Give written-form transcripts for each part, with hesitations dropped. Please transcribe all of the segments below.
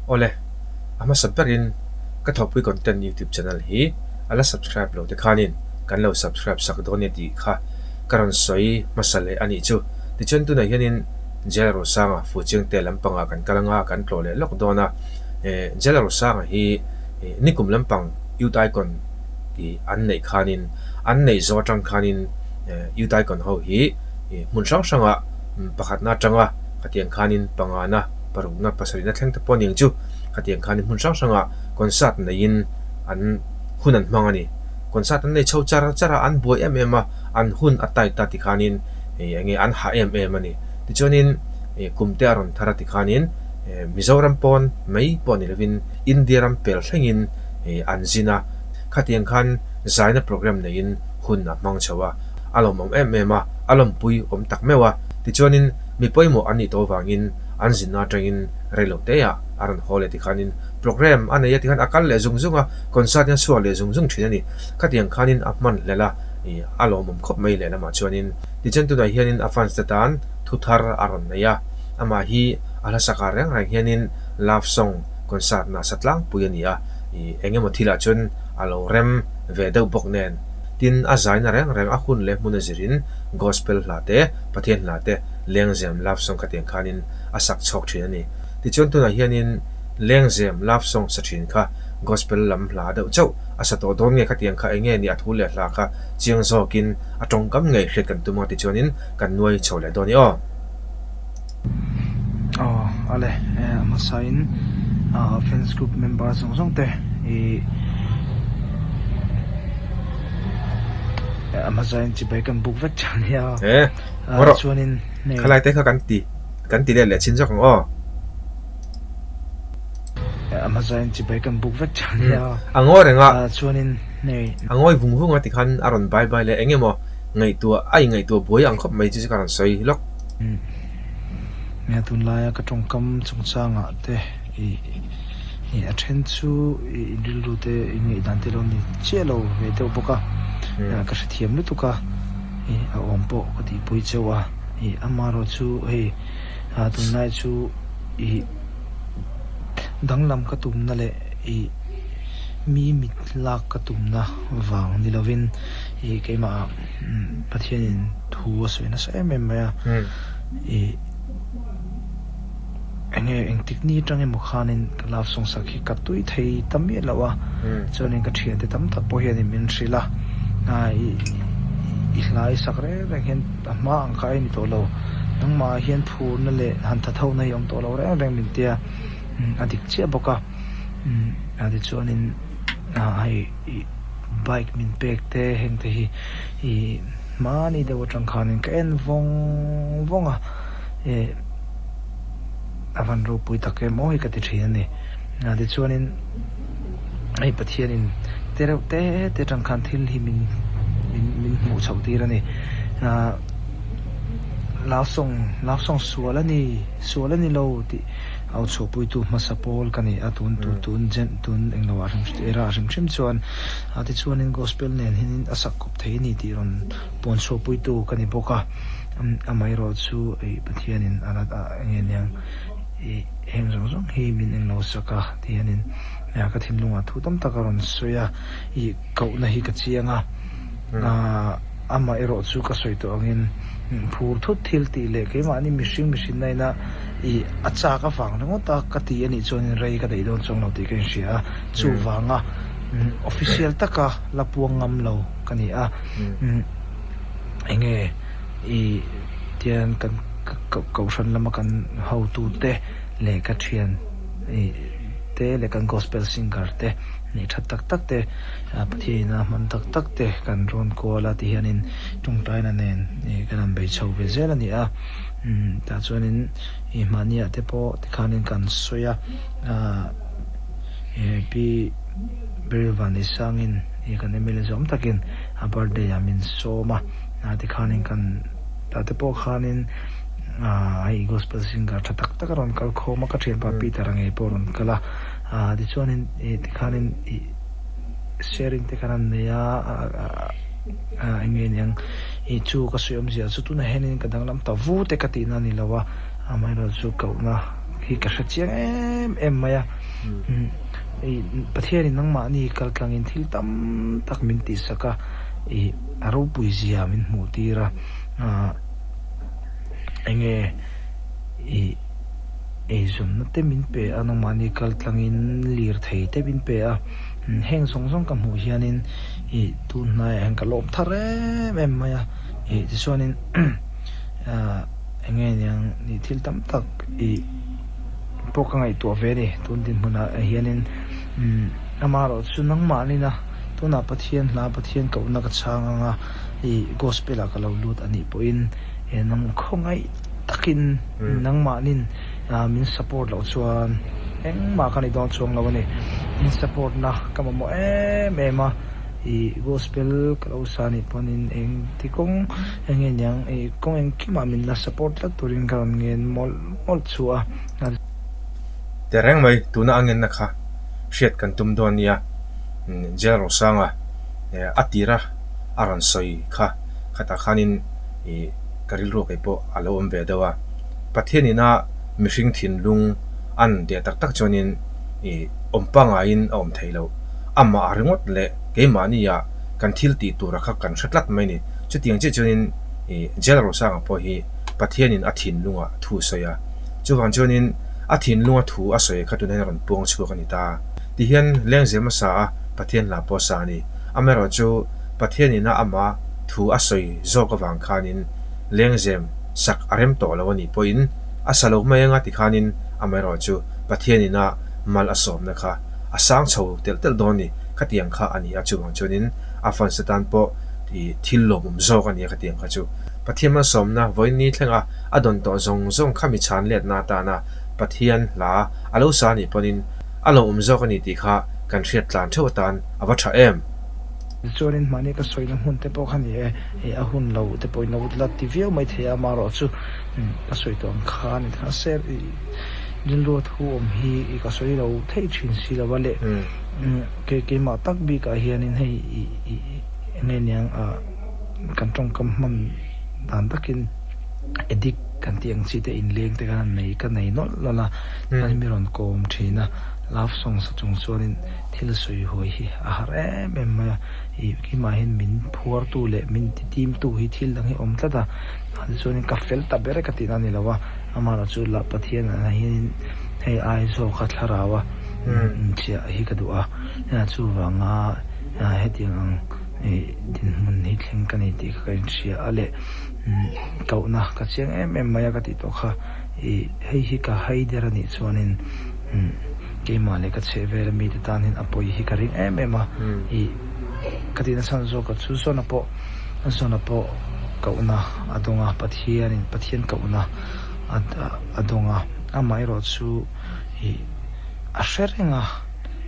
Awle, a hmasa berin ka thawhpui content youtube channel hi a la subscribe lo te khanin kan lo subscribe sak dawn nia tih kha ka rawn sawi hmasa leh a nih chu. Tichuan tunah hianin Jail Rosanga Fuchiangte lampangah kan kal anga kan tlawh leh lawk dawn a. Jail Rosanga hi nikum lampang Youth Icon tih an neih khanin an neih zawh atang khanin Youth Icon ho hi hmun hrang hrangah pakhatna atanga khatiang khanin pangana parukna pasarihna thleng te pawh aniang chu khatiang khanin hmun hrang hrangah concert neiin an hun an hmang a ni. Concert an nei chho char char a, an buai em em a, an hun a tight a tikhanin ih eng nge an hah em em a ni. Tichuanin ih kum te a rawn thar a tikhanin Mizoram pawn mai pawh ni lovin India ram pel thlengin ih an zin a, khatiang khan zaina program neiin hun a hmang chho a, a lawmawm em em a, a lawmpui awm tak meuh a. Tichuanin mi pawimawh an nih tawh avangin an zinna atangin reilo teah a rawn haw leh tikhanin program a nei a tikhan a kal leh zung zung a, concert hian chhuak leh zung zung thin a ni. Khatiang khanin a hman hlel a, ih a lawmawm khawp mai lehlamah chuanin tichuan tunah hianin a fans te tan thu thar a rawn nei a, amah hi a hla sakah reng reng hianin love song concert nasa tlangpui a ni a, ih eng emaw thilah chuan a lo rem ve deuh bawk nen. Tin, a zaina reng reng a hun leh hmun a zirin gospel hla te, Pathian hla te, lengzem love song khatiang khanin a sak chhawk thin a ni. Tichuan tunah hianin lengzem love song sa thin kha gospel lam hla deuh chauh a sa tawh dawn nge khatiang kha eng nge ni a thu leh hla kha chiang zawkin a tawngkam ngei hriat kan tum a tichuanin kan nuai chho leh dawn i aw. Aw ale a hmasain fans group member zawng zawng te ih a hmasain chibai kan buk vek tha nia chuanin khalai te kha kan ti kan ti let leh chin zawk ang aw. A hmasain chibai kan buk vek tha nia a ngawi reng a chuanin hei a ngawi vung vung a tikhan a rawn bai bai leh eng emaw ngaihtuah a ingaihtuah buai ang khawp mai chu chu ka rawn sawi lawk. Nia tunlaia ka tawngkam chungchangah te ih ih a then chu ih rilru te in ngaihdan te lo ni chiah lo ve deuh bawk a, ka hrethiam lutuk a, ih a awm pawh ka tihpui chauh a, ih amaherawh chu hei tunlai chu ih danglam ka tumna leh ih mi mit lak ka tumna vang ni lovin ih keimah Pathianin thu a sawi nasa em em mai a, ih enge engtik ni atang emaw khanin ka love song sak hi ka tui thei ta miah loh a, chuanin ka thiante tam tak pawh hianin min hrilh a, ih i hla i sak reng reng hian a hma ang kha a ni tawh lo, nangmah ah hian phurna leh han tha tho na hi a awm tawh lo reng reng min tia, a dik chiah bawk a, tichuanin hei ih. Bike min pek te heng te hi ih hmani deuh atang khanin ka en vawng vawng a eh a van ropui tak em aw hi ka ti thin a ni. Tichuanin hei Pathianin te reuh te te atang khan thil hi min min min hmuh chhoh tir a ni. Ah love song love song sual a ni sual a ni lo tih Au chhuahpuitu hmasa pawl ka ni a, tun tun tun jen tun englo ah hrim era hrim hrim chuan a tichuanin gospel nen hianin a sak kawp thei a ni tih rawn puan chhuahpuitu ka ni bawk a, amaherawh chu ih Pathianin a la eng nge niang ih heng zawng zawng hi min englo sak a ti hianin ka thinlungah thu tam tak a rawn sawi a, ih kohna hi ka chiang a. Amah erawh chu ka sawi tawh angin phur thut thil tih leh keimahni mihring mihrinna ina ih a chak avang ringawt a ka ti anih chuanin rei ka daih dawn chuang lo tih ka inhria a, chuvanga official taka la puang ngam lo ka ni a, enge ih tian kan kohhran lama kan hotute leh ka thian ih te leh kan gospel singer te neih that tak tak te. Pathian a hman tak tak te kan rawn kual a ti hianin tawngtaina nen kan han bei chho ve zel a ni a, tah chuanin ih mahniah te pawh tikhanin kan sawi a, Pi Beryl Vanneisangin ih kan mla zawm takin a birthday ah min sawm a, tikhanin kan tah te pawh khanin hei gospel singer tha tak tak a rawn kal khawm a, ka thianpa Peter a ngei pawh a rawn kal a, tichuanin tikhanin ih. Sharing te kan han nei a, eng nge niang ih chu ka sawi awmzia chu tunah hianin ka danglam ta vu te ka tihna a ni lo a, amaherawhchu kohna hi ka hre chiang em em mai a. Pathianin nangmahni kaltlangin thil tam tak min tihsak a, ih a ropui zia min hmuh tir a, enge ih eizawnna te min pe a, nangmahni kaltlangin lirthei te min pe a, heng zawng zawng ka hmuh hianin ih tun hnaiah hian ka lawm thar em em mai a, ih tichuanin enge niang ih thil tam tak ih. pawh ka ngaihtuah ve a ni. Tun dinhmunah hianin amaherawh chu nangmahnina tunah Pathian hla Pathian kohna ka chhang anga i gospel ah ka lo lut a nih pawhin nang khawngaih takin nangmahnin min support loh chuan engmah ka ni dawn chuang lo a ni. In support na ka mamawh em em a, i gospel ka lo sa nih pawhin engti kawng enge niang i kawng engkimah min la support tlat turin ka rawn ngen mawlh mawlh chu a. Tehreng mai, tuna a ngenna kha hriat kan tum dawn nia, Jail Rosanga a tira a rawn sawi kha khatah khanin ih ka rilru kei pawh a lo awm ve deuh a. Pathian ina mihring thinlung an deh tak tak chuanin ih awm pangaiin a awm thei lo. Amah a ringawt leh keimahnia kan thil tih tura kha kan hre tlat mai ni. Chutiang chiah chuanin ih Jail Rosanga pawh hi Pathianin a thinlungah thu a sawi a. Chuvang chuanin a thinlunga thu a sawi kha tunah hian a rawn puang chhuak a ni ta. Tihian lengzem hmasa a Pathian hla pawh a sa a ni. Amaherawhchu Pathianin a ama thu a sawi zawk avang khanin lengzem sak a rem tawh lo a nih pawhin a sa lo mai anga tikhanin amaherawhchu Pathianin a mal a sawmna kha a sang chho telh telh dawn ni. Khatiang kha a ni a, chuvang chuanin a fansa tan pawh thil lawmawm zawk a ni a khatiang kha chu. Pathian malsawmna vawiin thlenga a dawn tawh zawng zawng kha mi chhan letna atana Pathian hla a lo sa anih pawhin a lo awm zawk a ni tih kha kan hriat tlan theuh atan a va tha em? Tichuanin mahni ka sawina hmun te pawh kha ni e, ih a hun lo te pawhin lo la ti viau mai thei a, amaherawh chu ka sawi tawh ang kha a ni thei a, se ih rilru a thu awm hi ih ka sawi lo thei thin si lo a le, kei keimah tak bikah hianin hei ih ih eng nge niang ah. Kan tawngkam hman dan takin addict kan tih ang chi te inleng te khan nei ka nei nawlh nawlh a, chuan mi rawn kawm thin a, love songs a chung chuanin thil sawi huai hi a har em em mai a, ih keimah hian min phuartu leh min ti timtu hi thil dang hi awm tlat a, tichuanin ka fel ta ber e ka tihna a ni lo a, amaherawh chu lah Pathian ah hianin hei ai zawka thlarau a inchiah hi ka duh a, chuvanga hetiang ang. Ih dinhmun hi thleng ka nei tih kha ka inhria a leh kohna ka chiang em em mai a ka tih tawh kha ih hei hi ka hai der a nih chuanin keimah leh ka chheh vel a mite tan hian a pawi hi ka ring em em a ih ka tih nachhan zawk a chu zawna pawh zawna pawh kohna a dawng a Pathianin Pathian kohna a dawng a amaherawh chu ih a hre reng a.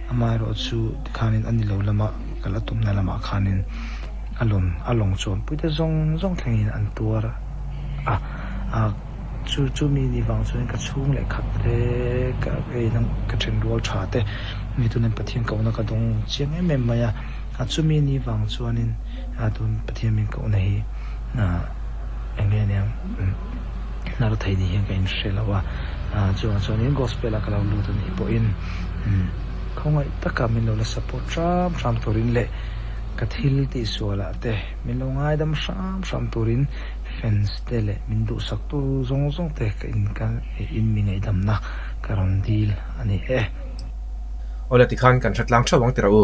Amaherawhchu tikhanin a ni lo lama kal a tumna lamah khanin a lawn a lawng chuanpui te zawng zawng thlengin an tuar a, a chu chu mi ni vang chuan ka chhung leh khat te ka ei na ka then rual tha te mi tunin Pathian kohna ka dawng chiang em em mai a, a chumi ni vang chuanin a tun Pathian min kohna hi eng nge aniang. Hnar thei ni hian ka inhre lo a, chuvang chuanin gospel a ka lo lut a nih pawhin khawngaih taka min lo la support hram hram turin leh ka thil tihsualah te min lo ngaidam hram hram turin fans te leh min duhsak tu zawng zawng te ka in ka in mi ngaihdamna ka rawn dil a ni e. Awle tikhan kan hre tlang theuh ang tirah u,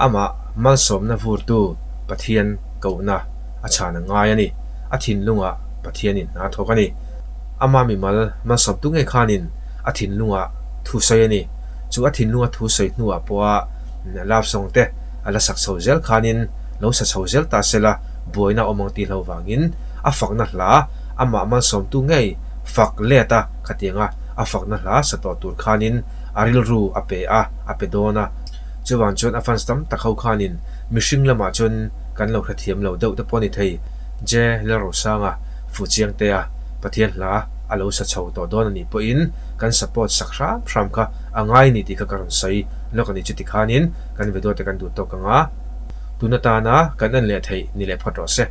amah malsawmna vurtu Pathian kohna a chhan a ngai a ni. A thinlungah Pathianin hna a thawk a ni. Ama mimal malsawmtu ngei khanin a thinlungah thu sawi a ni. Chu a thinlunga thu sawi hnuah pawha love song te a la sak chho zel khanin lo sa chho zel ta sela buaina a awm ang tih hlo vangin a fakna hla amah malsawmtu ngei fak let a khatianga a fakna hla sa tawh tur khanin a rilru a pe a, a pe dawn a. Chuvang chuan a fans tam tak ho khanin mihring lamah chuan kan lo hrethiam lo deuh te pawh a ni thei. Je Lalrosanga Fuhchiangtea Pathian hla a lo sa chho tawh dawn a nih pawhin kan support sak hram hram kha a ngai ni tih kha ka rawn sawi lawk a ni. Chuti khanin kan video te kan duh tawk ang a, tun atana kan en leh theih ni leh phawt rawh se.